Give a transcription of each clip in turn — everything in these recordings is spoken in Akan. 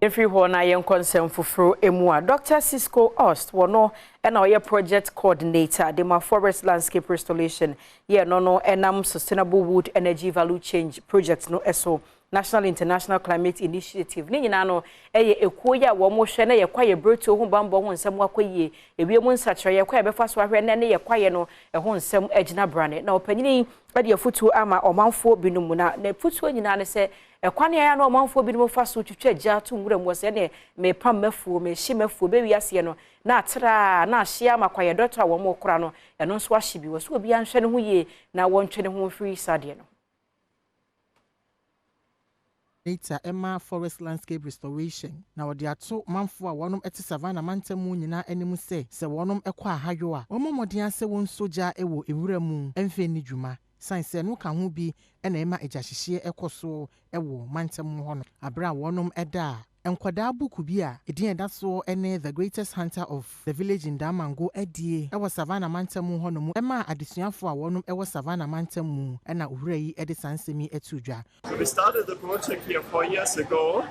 Yɛmfiri hɔ na yɛnkɔ nsɛm foforɔ mu a, Dr Cisco Ost wɔno ɛna ɔyɛ project coordinator de ma Forest Landscape Restoration yɛ no ɛnam Sustainable Wood Energy Value Change project no ɛso, National International Climate Initiative ne nyinaa no ɛyɛ ekuo yi a wɔn hwɛ na yɛ kwaeɛ beretuo ho bambɔ ho nsɛm akɔ yie, ewiem nsakyerɛ, yɛ kwaeɛ bɛfa so ahwɛ na ne yɛ kwaeɛ no ɛho nsɛm agyina brane. Na ɔpanyin ɛde afutuo ama ɔmanfoɔ binom, na n'afutuo nyinaa ne sɛ ɛkwan a na ɔmanfoɔ binom fa so twitwa gya to nwura mu sɛ ne mepam mɛfuo, mehye mɛfuo bɛwi aseɛ no na atra na ahye ama kwaeɛ dɔtɔ a wɔn kora no ɛno nso ahye bi wɔ so. Obiara nhwɛ ne ho yie na wɔntwe ne ho mfiri saa deɛ no. Nature ɛma Forest Landscape Restoration na wɔde ato manfoɔ a wɔnom te Savannah mantam mu nyinaa anim sɛ wɔnom kɔ ahayɔ a, wɔmmɔ mmɔden sɛ wɔnso gya wɔ nwura mu mfa nni dwuma, san sɛ no ka ho bi ɛna ɛma agyahyehyeɛ ɛkɔ so wɔ mantam hɔ no. Abere a wɔnom ɛda a nkwadaa buku bi a ɛdin ɛda soɔ ne The Greatest Hunter of the Village in Damango adie ɛwɔ Savannah mantam mu hɔ nom ɛma adesuafoɔ a wɔnom ɛwɔ Savannah mantam mu, ɛna owura yi ɛde saa nsɛm yi ɛto dwa. So we started the project here 4 years ago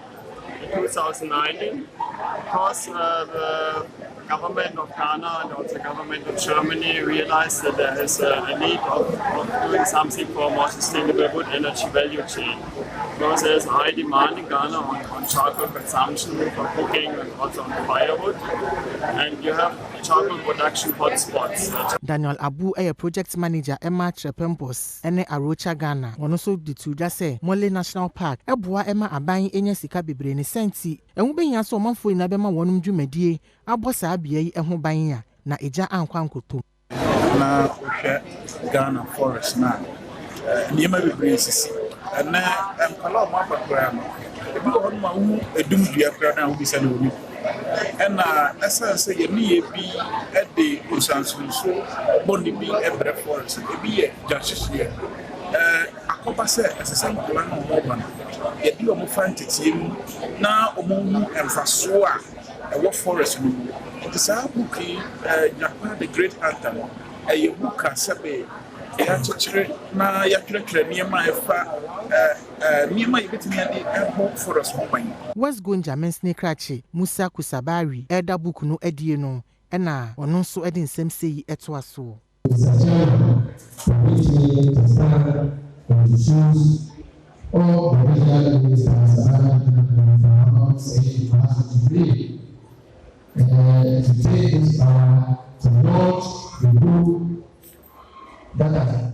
in 2019 because the government of Ghana and also government of Germany realized that there is a need of doing something for a more sustainable wood energy value chain. Because there is high demand in Ghana on charcoal consumption for cooking and also on firewood. And you have charcoal production hotspots. Daniel Abu ɛyɛ project manager ɛma Trepempos ɛne Arocha Ghana. Wɔn nso de to dwa sɛ Mole National Park ɛboa ɛma aban enya sika bebree ne sɛnti ɛho bɛhia sɛ ɔmanfoɔ nyinaa bɛma wɔn dwumadie abɔ saa bea yi ho ban a na egya ankɔ ankɔtɔ. Na wohwɛ Ghana forest no a, nneɛma bebree sisi. Ɛnɛ nkwadaa a wɔn aba koraa no, ebi wɔ hɔnom a wohu edum dua koraa no a, wobisa no wɔ mu. Ɛna ɛsiane sɛ yɛne yɛ bi de nsuansonso bɔne bi brɛ forest, ebi yɛ gyahyehyeɛ, akɔba sɛ ɛsɛ sɛ nkwadaa no a wɔreba no, yɛde wɔn fa nteteɛ mu na wɔn hu mfasoɔ a ɛwɔ forest no mu. Nti saa book yi, Nyakwa the Great Hunter no, ɛyɛ book a sɛbe yɛakyekyere na yɛatwerɛtwerɛ nneɛma a ɛfa nneɛma a yɛbɛtumi ade ɛbɔ forest ho ban. West Gonja Mansini Krakye Musa Kusabari ɛda book no adie no, ɛna ɔno nso de nsɛm sɛ yi ɛtoa soɔ. Mr. Chairman, permit me to stand in the shoes of the regional minister, Savannah Regional Minister, for today to take this hour to launch the book that has